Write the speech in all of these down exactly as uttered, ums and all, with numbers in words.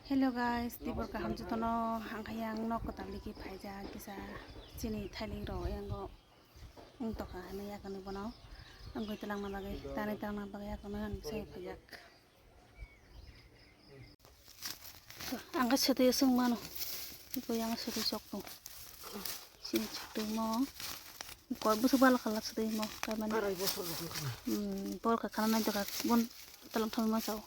Hello guys, tibor kaham jotono, ang khe yang nok kwtal digi phaijak kisa chini thailik rok yango wng tongkha hinwi yakani bono wngwi twlangna bagwi, tanwi twlangna bagwi yakano ang sai phaijak. Ang khe swtwi swng mano, tei ang swtwi sok tong, chini swtwi mo koi bwswk bala khalak swtwi mo kaimani. Arai bosor rok wngkha na. Hmm, bor kha khana nai tongkha, bon twlang thangwi ma sao.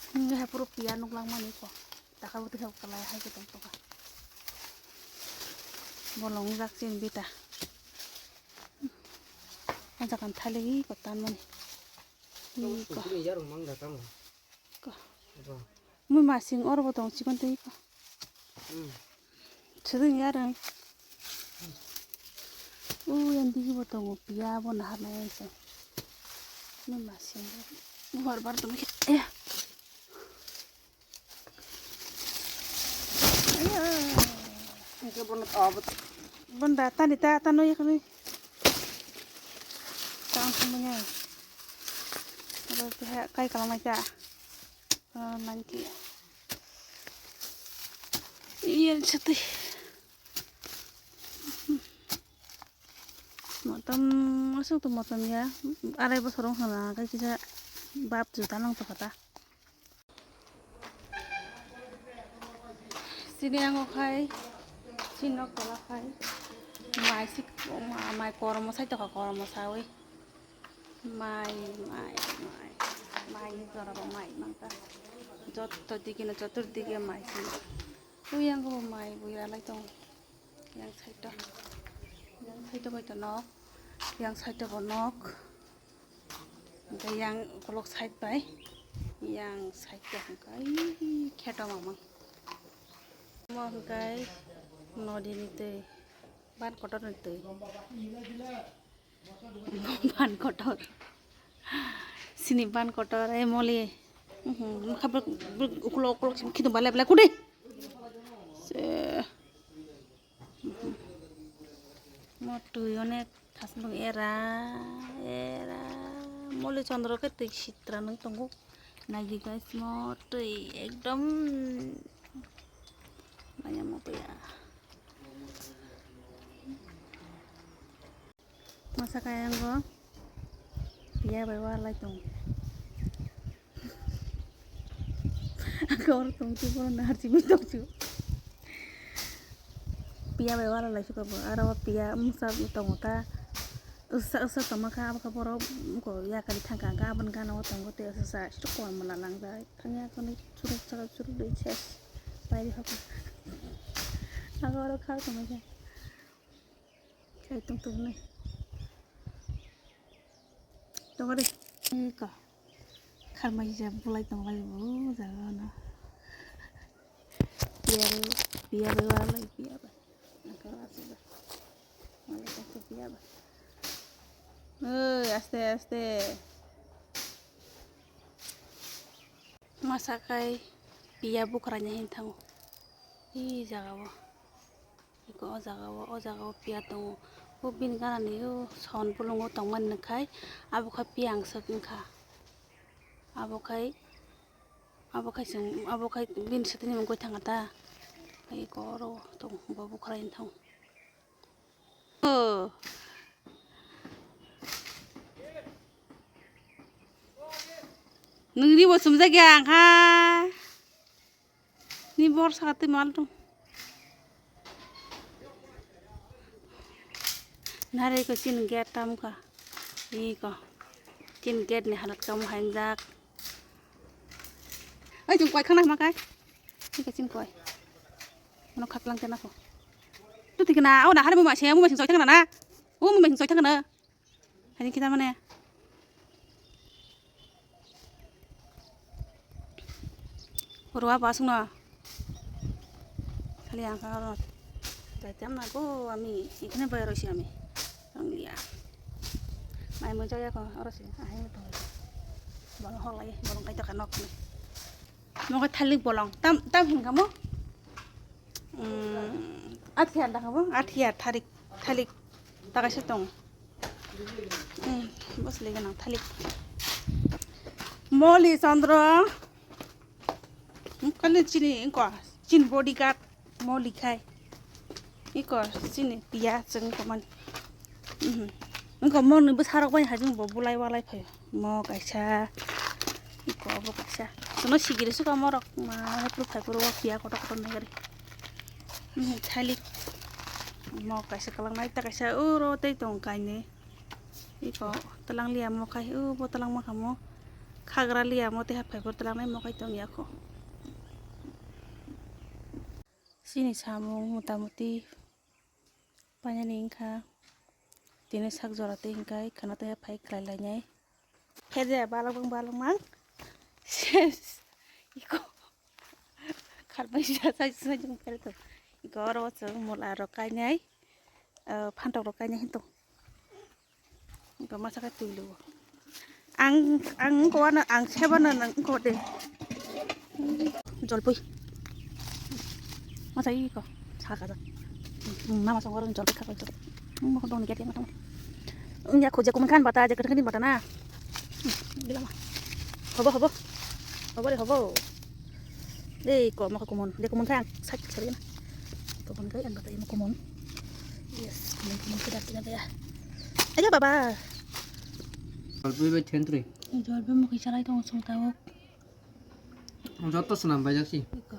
Hingke hai puro piya nuklang mani ko. Taka bo tisa kalai hai ke tong tongkha. Bolong jak chin bita. O jaga ni thalik ko tan mani. Iko. Sini yarung mang da tamo. Ko. Ito. Mui masing oro bo tong chikon tei ko. Hmm. Chwdwng ya rwng. O yang digi bo tongo, piya bo naharnai se. Ni masing bo. Bar bar tong khe. Eh. Ayo. Hingke bono to abo. Bon da tani ta tano ya kani. Tang tamo ya. Abo te kai kalang nai ta. Ah, nanti. Iya, satu. Motom, asuk to motom ya. Arai bosor wng hwnla, kai kisa bap juta nang tokha ta. Sini ang khai, sini nok tola khai. Mai sik, mai kormo sai tokha, kormo sawi. Mai, mai, mai, mai ni jora bo mai mangkha. Jotto dige no, joto dige mai se. Ui yang bo mai bo ya lai tong. Yang side to, yang side to bai to nok, yang side to bo nok. Hingke yang kolok side bai, yang side to hingke kheto mamang. Mo hingke nodi ni twi, ban kotor ni twi. Ban kotor. Sini ban kotor, eh, moli. Mhm, mokha bwrwk, bwrwk ukolok, ukolok simi khidum balai balai kudi. Se. Mhm. Mo twi onek thasmung era, era. Moli chondro khe twi sitra nung tongo. Naidi guys, mo twi ekdom. Maya mo twi ya. Masa kaya ngo piya bai wara lai tong. Ang khe oro tong chu, bono nahar simi tong chu. Piya bai wara lai suka bo, aro piya mungsa tongo ta. Usa usa tongma kha, abo khe borok wngkha yakari thangkha, hwnkhe aboni gana o tongo tei usa usa suk koma mala langjak. Thangya khe churuk churuk churuk dui ses. Pai rihokha. Abo oro kha tongma khe. Kaitung tungnai. Tongore. Eka. Kharmai ja bulai tong lai bo jaga na. Piya bai, piya bai wara lai piya bai. Naka wara suga. Wala kaitu piya bai. Oi, aste aste. Masa kai piya bukhra nya hin thango. Ee jaga o. Eko o jaga o, o jaga o piya tongo. O bini gana ni o son bolong o tongmani khai abo khai piya ang sak wngkha. Abo khai, abo khai chwng, abo khai bini swtwi ni mung koi thanga ta. Eko oro tong bo bukhra hin thango. O. Nungni bo sumjak ya ang kha. Ni bor saka twi mal dong. Nare ko chin gate tam kha. Ni ko. Chin gate ni halat kam haingjak. Ai, chung koi khana ma kai. Ni ka chin koi. Mano khaklang kena ko. Tu tikna, o na hari mu ma se, mu ma sing soi thangna na. O mu ma sing soi thangna. Hani kita mana? Ruwa pasung na. Kali ang karo. Jaitam na go ami. Ikhne bayar oisi ami. Ang ya. Mai mo jaya ko orosi. Ahai mo to. Bolong hok lai, bolong kai to kanok ni. Mo kai thalik bolong. Tam, tam hin kamo. Hmm, athia da kamo. Athia tharik, thalik. Takai se tong. Hmm, bos lagi nang thalik. Moli Chandra. Kali chini ingko, chini bodyguard mo likhai. Iko chini piya chwng komani. Mhm. Ingko mo ni bwsarok bai hajung bo bulai walai phaio. Mo kaisa. Iko obo kaisa. Sono sigiri suka morok ma hepru phai puro piya kotor kotor nai gari. Mhm, thalik. Mo kaisa kalang nai ta kaisa uro tei tong kainwi. Iko talang liya mo khai, o bo talang ma kamo. Khagra liya mo tei haphai bo talang nai mo khai tong ya kho. Chini samung mota moti painani wngkha. Tini sak jora tei hwnkhe khana tei haphai khlai lainai. Pheje balok bang balok mang. Ses. Iko. Kharbai sa sa sa jung phere to. Iko oro chwng mola rok kainai. Ah, phantok rok kainai hinto. Iko masa khe twi lugo. Ang, ang wngkha ano, ang sebano nang wngkha de. Jolpui. Masa iko, saka jak. Nama songor jolpui khakal jak. Mo dong ni gete mata. Nya khoja kuman khan bata, jak khan bata na. Gila ma. Hobo, hobo. Hobo re, hobo. Ei, ko, maka kumon. Dia kumon kaya, sakit sekali na. Kumon kaya, ang kata ima kumon. Yes, kumon, kumon, kita, kita, kita. Ayo, baba. Jolpui bai thentri. Jolpui mo kisa lai tong sung tawok. Joto swnam bai jak si. Iko.